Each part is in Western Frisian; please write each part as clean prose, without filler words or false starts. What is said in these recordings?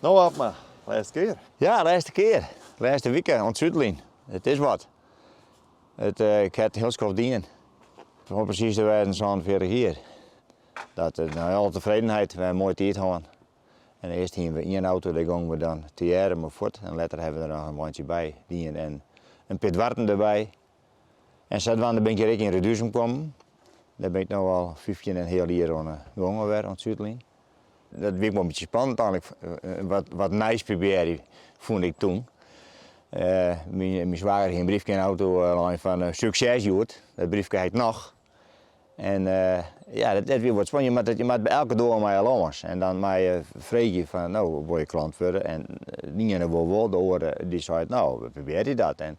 No Abma, lêste kear. Ja, lêste kear. Lêste wike oan it suteljen. It is wat. It, ik ha it hiel skoft dien. Om presys te wêzen 47 jier. Dat, nei alle tefredenheid, we ha in moaie tiid hân. En earst hiene we ien auto, dêr gongen we dan tegearre mei fuort. En letter hawwe we der noch in weintsje by dien en in pear doarpen derby. En sadwaande bin ik hjir ek yn Reduzum kommen. Dêr bin ik no al 15 en heal jier oan 'e gong alwer, oan it suteljen. Dat wie ek wol in bytsje spannend eigenlik, wat, wat nijs probearje, fûn ik toen. Myn swager hie in briefke yn 'e auto lein fan sukses hjoed. Dat briefke ha ik noch. En ja, dat wie wat spannend. Je moatte by elke doar mei je lâns. En dan mei je freegje fan, no, wol je klant wurde? En de iene wol wol, de oare dy seit, no, we probearje dat. En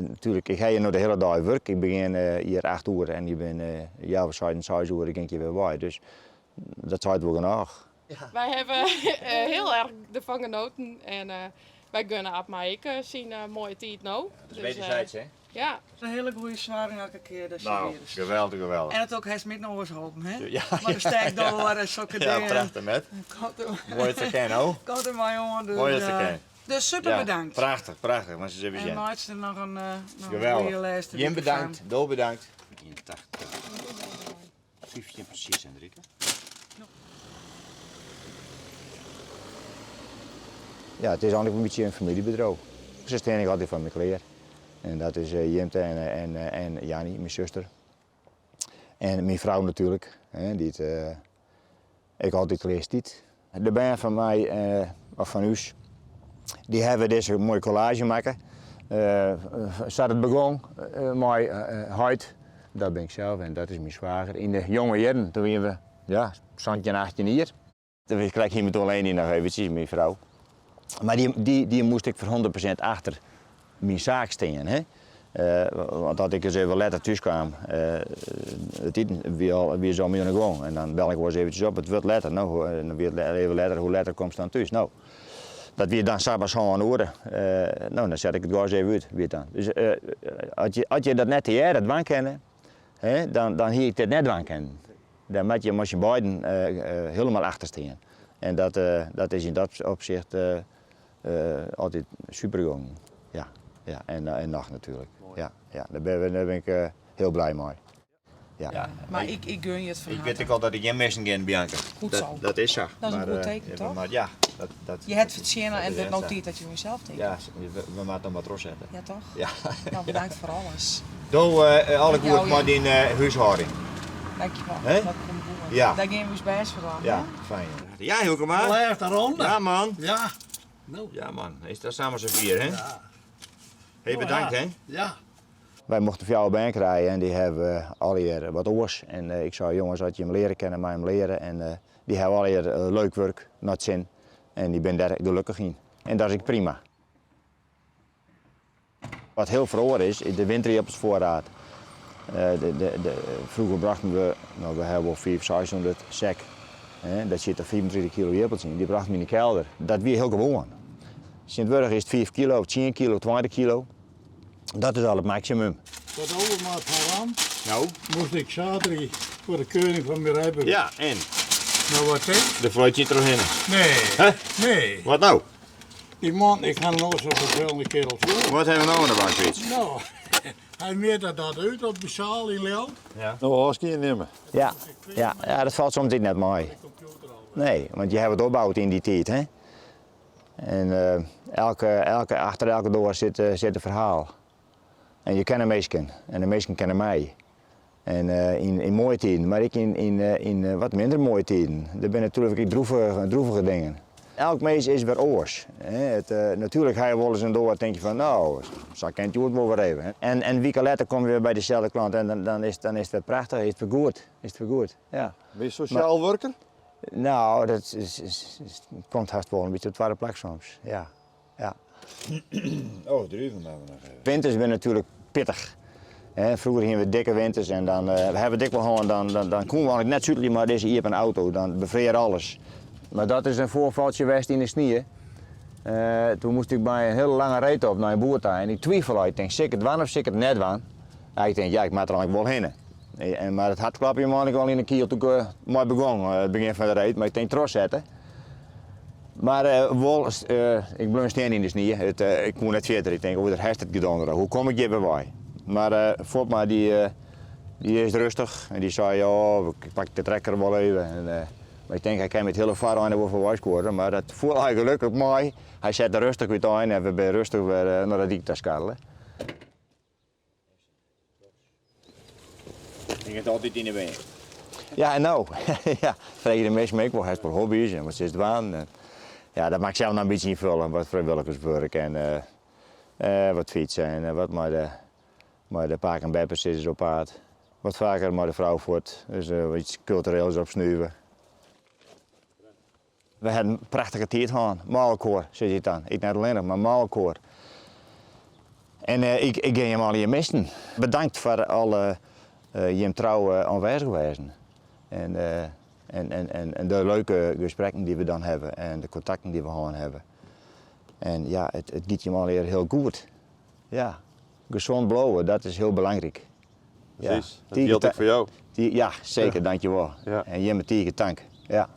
natuerlik, ik ha hjir no de hiele dei wurk. Ik begjin hjir 8 oere en ik bin healwei seis, seis oere gean ik hjir wer wei. Dus dat seit wol genôch. Wy hawwe hiel erch derfan genoten en wy gunne Abma ek syn moaie tiid no. Dat is wederzijds, hè? Ja. In hiele goede soarch elke kear dat Nou, je weer is. geweldig, geweldig. En it ook hast met oars holpen, hè? Ja, Mei de stekdoar en sokke Ja, dingen. prachtich, net. Komt er, Moai dat se kin, ho. komt er mei oan. Dus, Moai dat se kin. Dus super Ja, bedankt. Prachtich, prachtich. Mar se even En sjen. meitsje der noch in, noch een goede Geweldig. lêste Jim wike bedankt, fan. do bedankt. 81. 15 presys, Hendrike. Ja, it is eigenlik in bytsje in famyljebedriuw. Se stean ek altyd foar my klear. En dat is Jimte en, en, en Jannie, myn suster. En myn frou natuerlik, dy't ek altyd klear stiet. De bern fan my, of fan ús, dy hawwe dizze moaie kollaazje makke. Sa't it begûn mei heit, dat bin ik sels en dat is myn swager. Yn de jonge jierren, toen wiene we ja, 17, 18 jier. Toen krekt hie me Leni noch eventsjes, myn frou. Mar dy, dy, dy moast ek foar 100% achter myn saak stean. Hè? Want as ik ris even letter thús kaam, it iten wie al, wie se al mei oan 'e gong. En dan bel ik wolris eventsjes op, it wurdt letter. No, dan wie it even letter, hoe letter komst dan thús? No, dat wie dan sa sân oere. No, dan set ik it gas even út, wie it dan. Dus as je, as je dat net tegearre dwaan kinne, hè, dan, dan hie ik dit net dwaan kinnen. Dêr moat je mei syn beiden hielendal achter stean. En dat, dat is yn dat opsicht altyd super gongen. Ja, ja. En, en noch natuerlik. Ja, ja. Dêr bin, dêr bin ik hiel blij mei. Ja. Mar ik, ik gun je it fan Ik harte. wit ek al dat ik gjin missen gean, Bianca. Goed Dat, zo. dat is sa. Dat is in Maar, goed teken, toch? Maar ja, dat, dat, Je hebt fertsjinne en dat it is wurdt no sa. tiid dat je oan jesels tinke. Ja, we, we moatte dan wat trochsette. Ja, toch? Ja. Nou, bedankt foar alles. Do alle goed Jou, mei dyn húshâlding. Dankjewel. Hè? Dat komt goed. Ja. Dêr gean we ús bêst foar dwaan. Ja, hè? fijn. Ja, Hylkema. Lêste ronde. Ja, man. Ja. No. Ja, man. Is dat samen sa fier, hè? Ja. Hey, bedankt, hè? Ja. Wy mochten fjouwer bern krije en dy hawwe allegear wat oars. En ik sei, jonges, as jim leare kinne, mei jim leare. En dy hawwe allegear leuk wurk, nei it sin. En dy binne dêr gelokkich yn. En dat is ek prima. Wat hiel feroare is, is de winterjirpelsfoarraad. De, de, de, froeger brachten we, no, we hawwe wol 500, 600 sek. Hè, dêr sit 35 kilo jirpels yn. Dy brachten we yn de kelder. Dat wie hiel gewoan. Tsjintwurdich is it 5 kilo, 10 kilo, 20 kilo. Dat is al it maksimum. Tot overmaat van ramp No? moest ik zaterdei foar de keuring fan myn rydbewiis. Ja, en? No wat is? Der floot je trochhinne. Nee. Hè? Nee. Wat no? Dy man, ik ha no sa'n ferfelende kerel sjoen. Wat hawwe we no oan de bakfyts? No, hy mjit dat út op de saal yn Ljouwert. Ja. No ôfskie nimme. Ja, ja, ja, dat falt soms net mei. Nee, want je hawwe it opboud yn dy tiid, hè? En elke, elke, achter elke doar sit, sit in ferhaal. En je kenne minsken en de minsken kenne my. En yn, yn moaie tiden, mar ek yn, yn, yn wat minder moaie tiden. Der binne natuerlik ek droevige, droevige dingen. Elk mins is wer oars. Hè. It, natuerlik ha je wolris in doar, tink je fan, no, sa kin it hjoed wol wer even. En, en in wike letter komme je wer by deselde klant en dan, dan, is, dan is it wer prachtich, is it wer goed. Is it wer goed, ja. Bin je sosjaal wurker? No, dat is, is, is, komt hast wol in bytsje op it twadde plak soms, ja. Ja. Oh, druven hawwe we noch even. Winters binne natuerlik pittich. Hè, froeger hiene we dikke winters en dan uh, we hawwe it ek wol hân, dan, dan, dan koene we eigenlik net sutelje mei dizze iepen auto, dan befrear alles. Mar dat is in foarfaltsje west yn de snie. Uh, toen moast ik by in hiele lange reed op nei in boer ta en ik twifele, ik tink, sil ik it dwaan of sil ik it net dwaan? Ja, ik tink, ja, ik moat der eigenlik wol hinne. En, mar it hart klapte my eigenlik al yn de kiel toen ik mei begûn, it begjin fan de reed, mar ik tink trochsette. Mar wol, ik bleaun stean yn de snie. It, ik koe net fierder. Ik tink, oh, dêr hast it gedonder. Hoe kom ik hjir wer wei? Mar Fopma dy, dy is rêstich en dy sei, ja, ik pak de trekker wol even. En, mar ik tink, hy kin my it hiele foarein wol foarby skuorre, mar dat foel hy gelokkich mei. Hy sette rêstich útein en we binne rêstich wer nei de dyk ta skarrele. Hinget altyd yn de wyn. Ja, en no? ja, freegje de minsken my ek wol, hast wol hobby's en wat silst dwaan? En, ja, dat moat ik sels noch in bytsje ynfolje, wat frijwilligerswurk en uh, wat fytsen en wat mei de, mei de pake en beppesizzers op paad. Wat faker mei de frou fuort, dus uh, iets kultureels opsnuve. We ha in prachtige tiid hân, mei elkoar, sis ik dan. Ik net allinnich, mar mei elkoar. En uh, ik, ik gean jim allegear missen. Bedankt foar alle uh, jim trouwe oanwêzich wêzen. En, uh, en, en, en, en de leuke gesprekken dy't we dan hawwe en de kontakten dy't we hân hawwe. En ja, it, it giet jim allegear hiel goed. Ja, gesûn bliuwe, dat is hiel belangryk. Precies, ja. Dat jildt ek foar jo. Ja, seker, dankjewol. Ja. En jimme tige tank. Ja.